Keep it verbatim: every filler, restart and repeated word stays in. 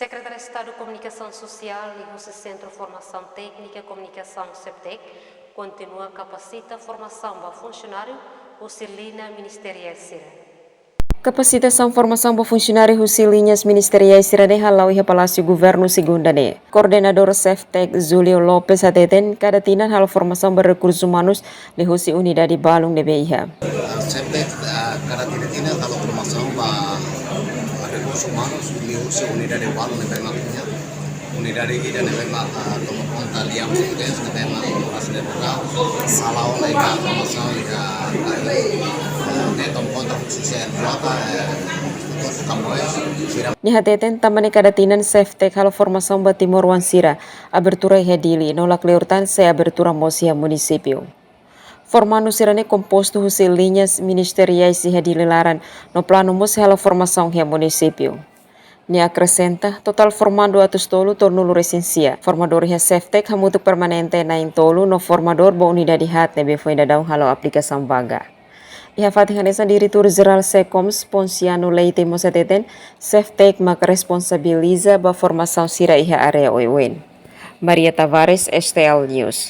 Sekretáriu Estadu Komunikasaun Sosiál liuhusi Sentru Formasaun Téknika Komunikasaun SEFTEK kontinua kapasita formasaun ba funsionáriu husi liña ministeriál sira. Kapasitasaun formasaun ba funsionáriu husi liñas ministeriál sira-ne'e hala'o iha Palásiu Governu Segunda ne'e. Koordenadór SEFTEK Julio Lopes hateten kada tinan halo formasaun ba rekursus umanus liuhusi unidade balun ne'ebé iha. SEFTEK, ah, kada tinan-tinan halo formasaun ba rekursus umanus liuhusi unidade balun ne'ebé mak iha. Unidade ida ne'ebé mak, ah, toma konta lian SEFTEK ne'ebé mak oras ne'e buka, sala ona iha formasaun iha, ah, ne'e toma konta husi C N J, eh, Camões, sira. Nia hateten tanba ne'e kada tinan SEFTEK halo formasaun ba timoroan sira, abertura iha Dili, no lakleur tan sei abertura mós iha munisípiu. Formandu sira-ne'e kompostu husi liñas ministeriál iha Dili laran, no planu mós halo formasaun iha munisípiu. Nia akresenta, totál formandu atus tolu to'o nulu resin sia. Formadór iha SEFTEK hamutuk permanente na'in tolu no formadór ba unidade haat ne'ebé foin daudaun halo aplikasaun vaga. Iha fatin hanesan Diretór Jerál SEKOMS, Ponciano Leite mós hateten, SEFTEK mak responsabiliza ba formasaun sira iha área oioin. Maria Tavares, S T L News.